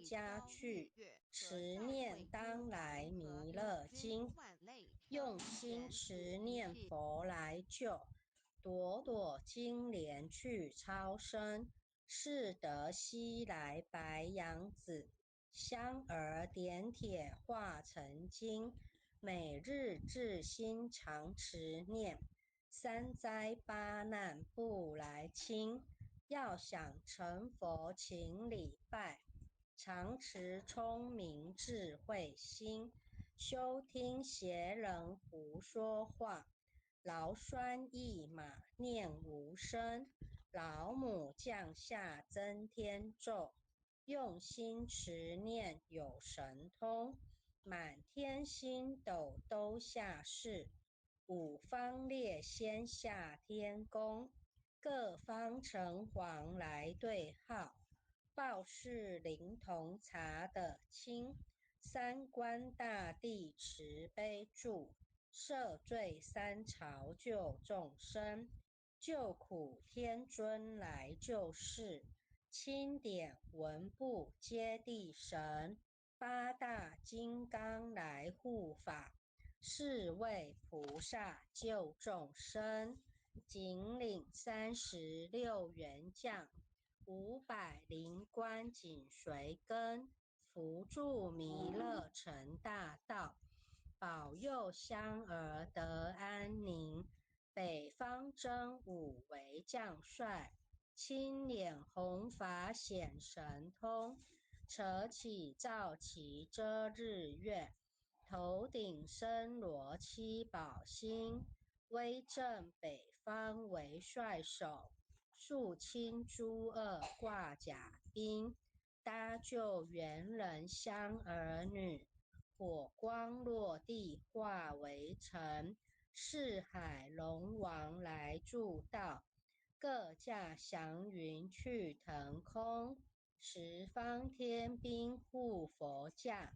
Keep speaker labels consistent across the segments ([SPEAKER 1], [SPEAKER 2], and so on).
[SPEAKER 1] 家去。持念当来弥勒经，用心持念佛来救，朵朵金莲去超生。是得西来白羊子，香儿点铁化成金。每日至心常持念，三灾八难不来侵。要想成佛，请礼拜，常持聪明智慧心，休听邪人胡说话。劳拴驿马念无声，老母降下增天咒，用心持念有神通。满天星斗都下世，五方列仙下天宫，各方城隍来对号，报是灵童查得清。三官大帝慈悲助，赦罪三朝救众生，救苦天尊来救世，钦点文部揭谛神。八大金刚来护法，四位菩萨救众生，紧领36员将，500灵官紧随跟，扶助弥勒成大道，保佑香儿得安宁。北方真武为将帅，青脸红发显神通。扯起皂旗遮日月，头顶森罗七宝星，威震北方为帅首，肃清诸恶挂甲兵，搭救猿人香儿女，火光落地化为尘，四海龙王来助道，各驾祥云去腾空。十方天兵护佛驾，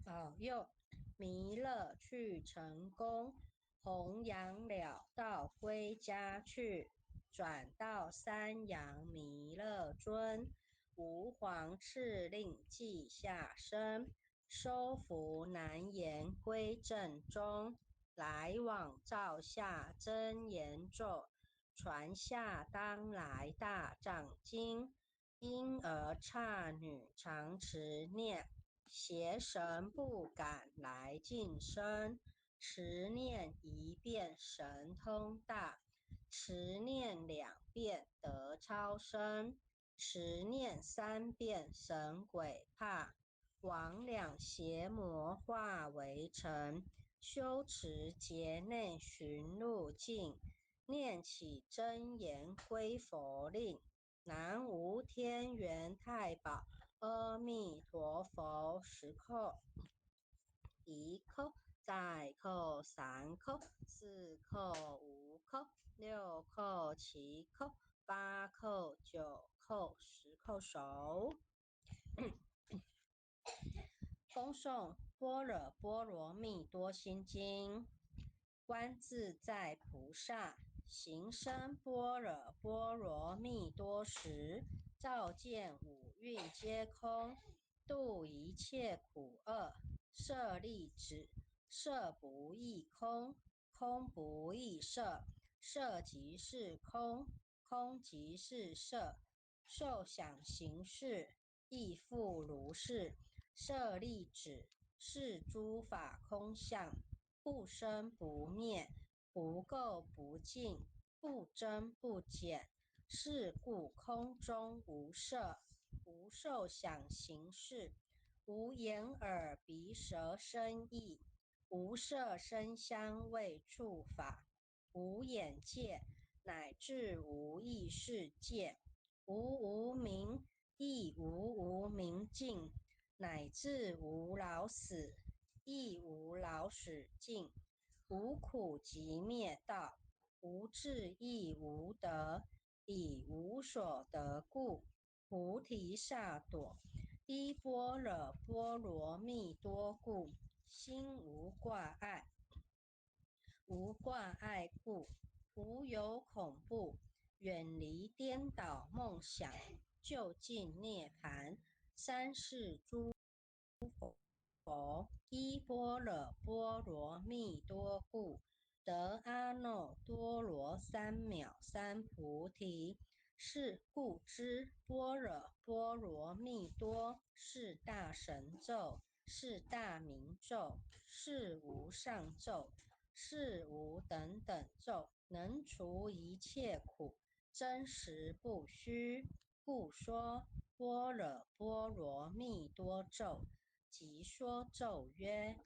[SPEAKER 1] 保佑弥勒去成功，弘扬了道归家去，转到三阳弥勒尊，吾皇敕令记下身，收服难言归正宗，来往造下真言咒，传下当来大藏经。婴儿刹女常持念，邪神不敢来近身。持念一遍神通大，持念两遍得超生，持念三遍神鬼怕。魍魉邪魔化为尘，修持劫内寻路径，念起真言归佛令。南无天元太保阿弥陀佛，十叩，一叩，再叩，三叩，四叩，五叩，六叩，七叩，八叩，九叩，十叩首。恭诵般若波罗蜜多心经，观自在菩萨。行深般若波罗蜜多时，照见五蕴皆空，度一切苦厄。舍利子，色不异空，空不异色，色即是空，空即是色，受想行识亦复如是。舍利子，是诸法空相，不生不灭。不垢不净，不增不减，是故空中无色，无受想行识，无眼耳鼻舌身意，无色声香味触法，无眼界，乃至无意识界，无无明，亦无无明尽，乃至无老死，亦无老死尽。无苦集灭道，无智亦无得，以无所得故，菩提萨埵依般若波罗蜜多故，心无挂碍。无挂碍故，无有恐怖，远离颠倒梦想，究竟涅槃。三世諸佛依般若波羅蜜多故，得阿耨多羅三藐三菩提。是故知般若波羅蜜多是大神咒，是大明咒，是無上咒，是無等等咒，能除一切苦，真實不虛。故說般若波羅蜜多咒。即說咒曰：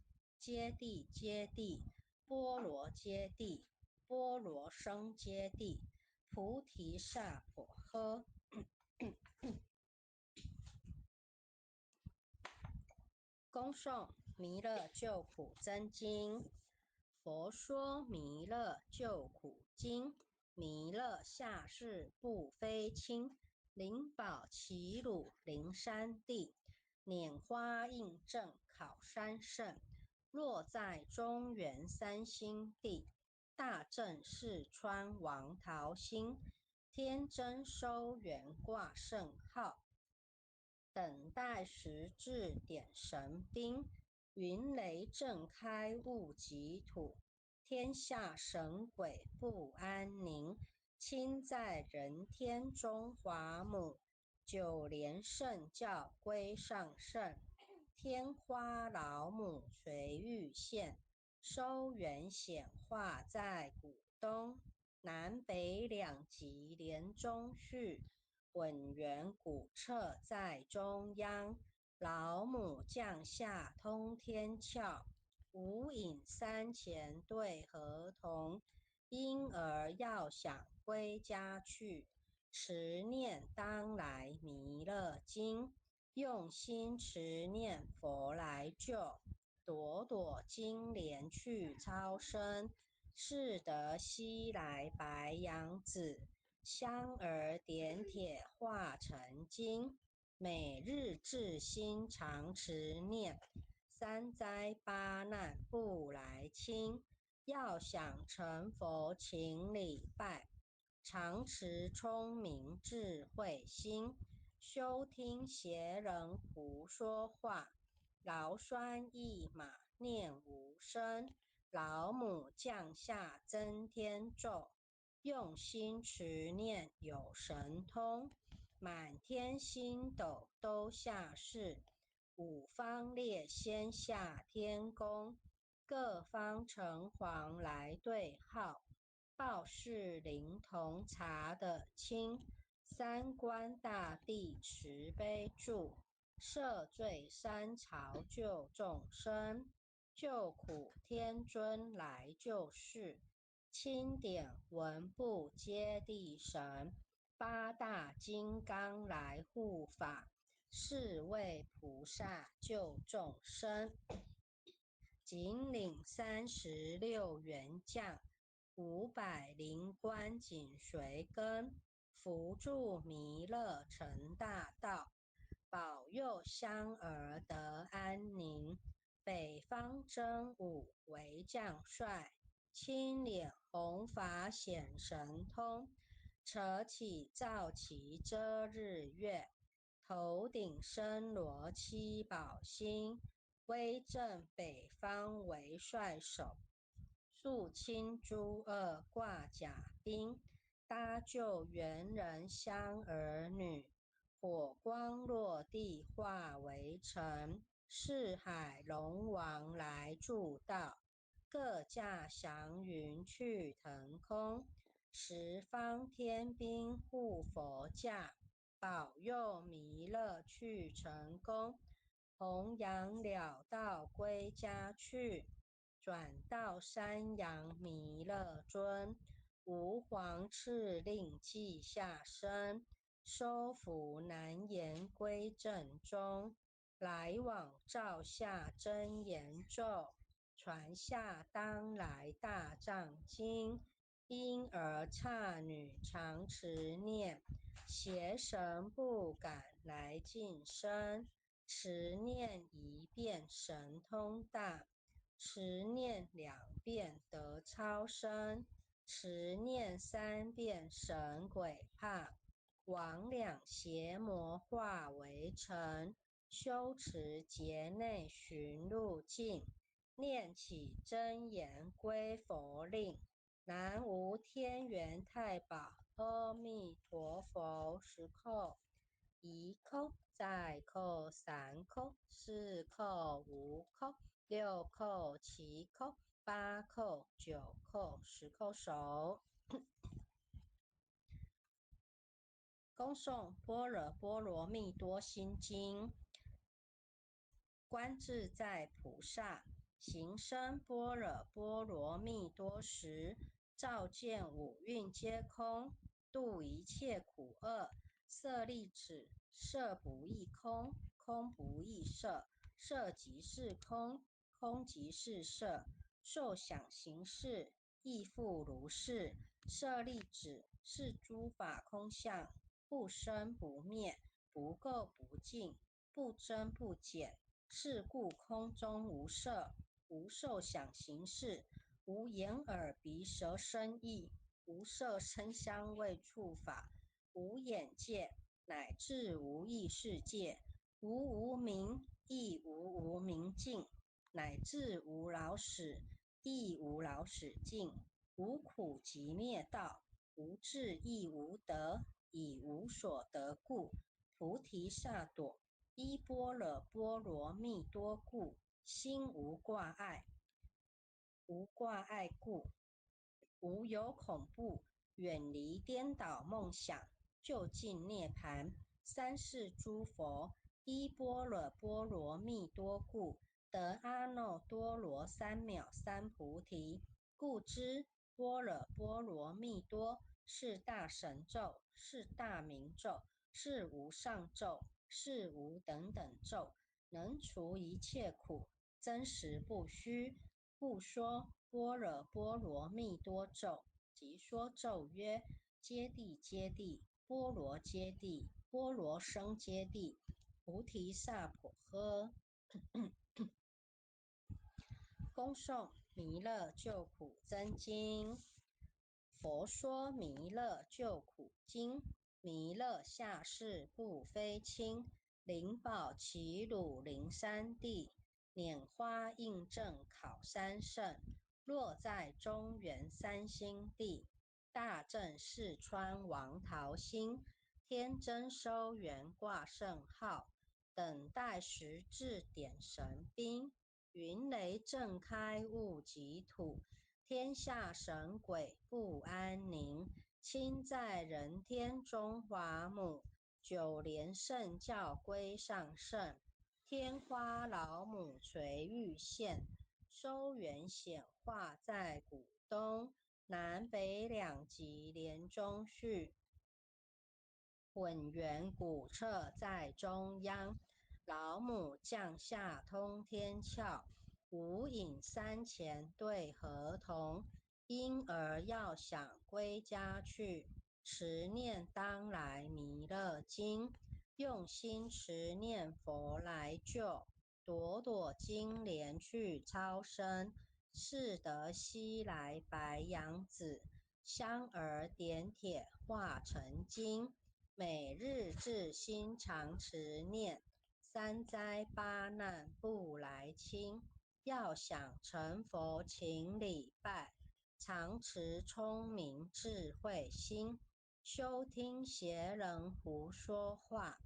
[SPEAKER 1] 揭諦揭諦，波羅揭諦，波羅僧揭諦，菩提薩婆訶。恭誦彌勒救苦真經。佛說彌勒救苦經，彌勒下世不非輕，靈寶齊魯靈山地，拈花印證考山聖，落在中原三星地，大正四川王桃心，天真收元掛聖號，等待時至點神兵，雲雷震開悟極土，天下神鬼不安寧，親在人天中華母，九蓮聖教歸上聖，天花老母垂玉現，收元顯化在古東，南北兩極連中續，混元古徹在中央，老母降下通天竅，無影三錢對合同，嬰兒要想歸家去，持念當來彌勒經，用心持念佛來救，朵朵金蓮去超生，是得西來白羊子，香兒點鐵化成金，每日至心常持念，三災八難不來侵。要想成佛勤禮拜，常持聰明智慧心，休聽邪人胡說話。勞酸一馬念無聲，老母降下真天咒，用心持念有神通，滿天星斗都下世，五方列仙下天宮，各方城隍來對號，報是靈童查得清，三官大帝慈悲助，赦罪三朝救眾生，救苦天尊來救世，欽點文部揭諦神，八大金剛來護法，四位菩薩救眾生，錦領36員將，500靈官緊隨跟，扶助彌勒成大道，保佑香兒得安寧。北方真武為將帥，青臉弘法顯神通，扯起皂旗遮日月，頭頂森羅七寶星，威震北方為帥首，肅清諸惡掛甲兵，搭救猿人香兒女，火光落地化為塵，四海龍王來助道，各駕祥雲去騰空，十方天兵護佛駕，保佑彌勒去成功，弘揚了道歸家去，轉到山陽彌勒尊，吾皇敕令記下身，收服難言歸正宗，來往照下真言咒，傳下當來大藏經，嬰兒剎女常持念，邪神不敢來近身。持念一遍神通大，持念兩遍得超生，持念三遍神鬼怕。魍魉邪魔化为尘。修持劫内寻路径，念起真言归佛令。南无天元太保阿弥陀佛。十叩，一叩，再叩，三叩，四叩，五叩，六叩，七叩，八叩，九叩，十叩首。恭诵般若波罗蜜多心经。观自在菩萨行深般若波罗蜜多时，照见五蕴皆空，度一切苦厄。舍利子，色不异空，空不异色，色即是空，空即是色，受想行识亦复如是。舍利子，是诸法空相，不生不灭，不垢不净，不增不减。是故空中无色，无受想行识，无眼耳鼻舌身意，无色声香味触法，无眼界，乃至无意识界，无无明，亦无无明尽，乃至无老死，亦无老死尽，无苦集灭道，无智亦无得，以无所得故，菩提萨埵。依般若波罗蜜多故，心无挂碍，无挂碍故，无有恐怖，远离颠倒梦想，究竟涅槃。三世诸佛依般若波罗蜜多故，得阿耨多罗三藐三菩提。故知般若波罗蜜多是大神咒，是大明咒，是无上咒，是无等等咒，能除一切苦，真实不虚。故说般若波罗蜜多咒。即说咒曰：揭谛揭谛，波罗揭谛，波罗僧揭谛，菩提萨婆诃。恭诵弥勒救苦真经。佛说弥勒救苦经。弥勒下世不非亲，灵宝齐鲁灵山地，拈花印证考三圣，落在中原三星地，大正四川王桃心，天真收元挂圣号，等待时至点神兵，云雷震开悟极土，天下神鬼不安宁。亲在人天中华母，九莲圣教归上圣，天花老母垂玉现，收元显化在古东，南北两极连中续，混元古刹在中央，老母降下通天窍，无影三钱对合同。婴儿要想归家去，持念当来弥勒经，用心持念佛来救，朵朵金莲去超生，是得西来白羊子，香儿点铁化成金，每日至心常持念，三灾八难不来侵。要想成佛，请礼拜。常持聪明智慧心，休听邪人胡说话。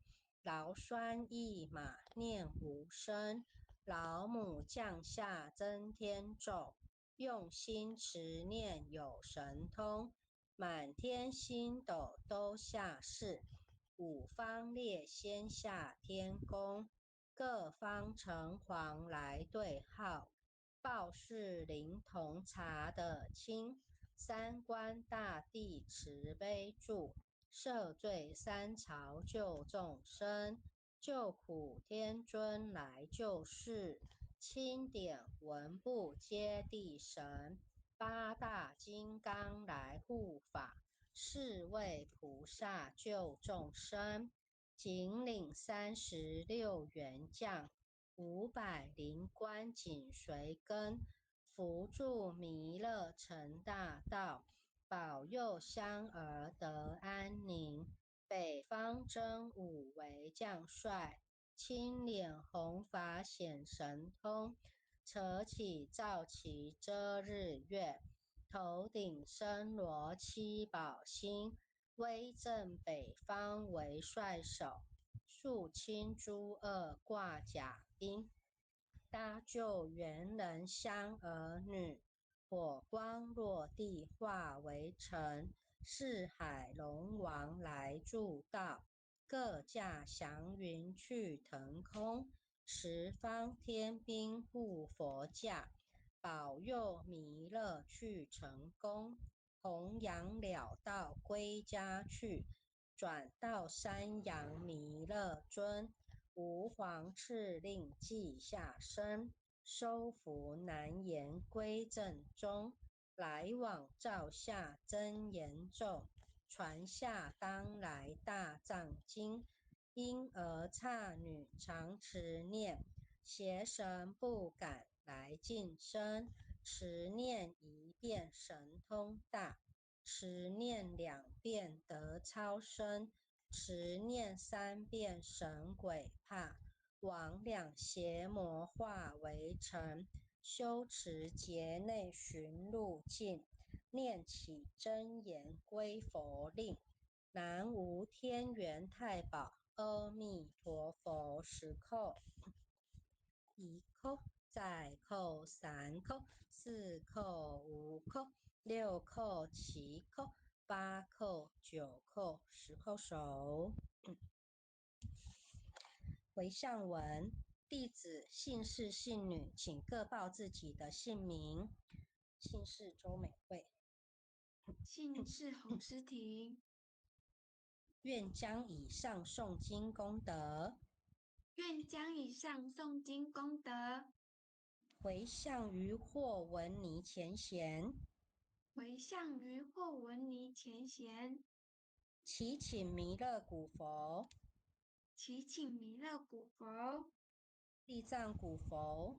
[SPEAKER 1] 劳酸一马念无声，老母降下真天咒，用心持念有神通。满天星斗都下世，五方列仙下天宫，各方城隍来对号。报是灵童查得清，三官大帝慈悲助，赦罪三朝救众生，救苦天尊来救世，钦点文部揭谛神，八大金刚来护法，四位菩萨救众生，紧领36员将。500灵官紧随跟，扶助弥勒成大道，保佑香儿得安宁。北方真武为将帅，青脸红发显神通，扯起皂旗遮日月，头顶森罗七宝星，威震北方为帅首，肃清诸恶挂甲兵，搭救猿人香儿女，火光落地化为尘。四海龙王来助道，各驾祥云去腾空。十方天兵护佛驾，保佑弥勒去成功。弘扬了道归家去，转到山阳弥勒尊。吾皇敕令记下身，收服难言归正宗。来往造下真言咒，传下当来大藏经。婴儿刹女常持念，邪神不敢来近身。持念一遍神通大，持念两遍得超生，持念三遍神鬼怕。魍魉邪魔化为尘。修持劫内寻路径，念起真言归佛令。南无天元太保阿弥陀佛十叩，一叩，再叩三叩，四叩五叩，六叩七叩，八叩九叩，十叩首。回向文。弟子姓氏姓女，请各报自己的姓名。姓氏周美惠，
[SPEAKER 2] 姓氏洪诗婷。
[SPEAKER 1] 愿将以上诵经功德，
[SPEAKER 2] 愿将以上诵经功德，
[SPEAKER 1] 回向于霍文尼前贤，
[SPEAKER 2] 回向于霍文尼前贤，
[SPEAKER 1] 祈请弥勒古佛，
[SPEAKER 2] 祈请弥勒古佛，
[SPEAKER 1] 地藏古佛，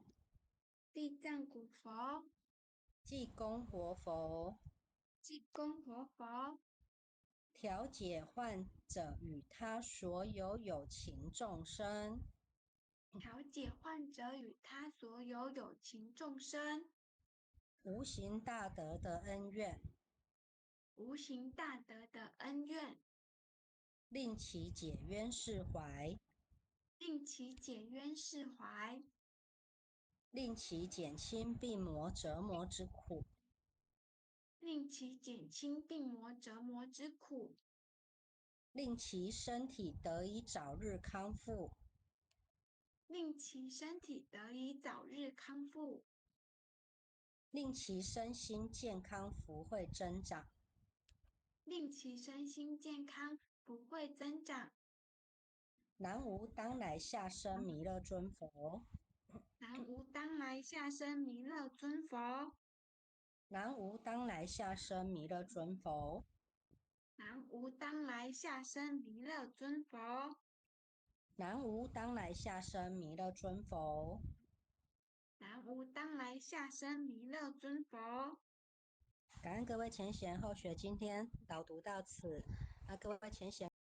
[SPEAKER 2] 地藏古佛，
[SPEAKER 1] 济公活佛，
[SPEAKER 2] 济公活佛，
[SPEAKER 1] 调解患者与他所有有情众生，
[SPEAKER 2] 调解患者与他所有有情众生，
[SPEAKER 1] 无形大德的恩怨，
[SPEAKER 2] 无形大德的恩怨，
[SPEAKER 1] 令其解冤释怀，
[SPEAKER 2] 令其解冤释怀，
[SPEAKER 1] 令其减轻病魔折磨之苦，
[SPEAKER 2] 令其减轻病魔折磨之苦，
[SPEAKER 1] 令其身体得以早日康复，
[SPEAKER 2] 令其身体得以早日康复，
[SPEAKER 1] 令其身心健康福慧增长，
[SPEAKER 2] 令其身心健康福慧增长。
[SPEAKER 1] 南无当来下生弥勒尊佛。
[SPEAKER 2] 南无当来下生弥勒尊佛。
[SPEAKER 1] 南无当来下生弥勒尊佛。
[SPEAKER 2] 南无当来下生弥勒尊佛。
[SPEAKER 1] 南无当来下生弥勒尊佛。
[SPEAKER 2] 南无当来下生弥勒尊佛。
[SPEAKER 1] 感恩各位前贤后学，今天导读到此。那各位前贤。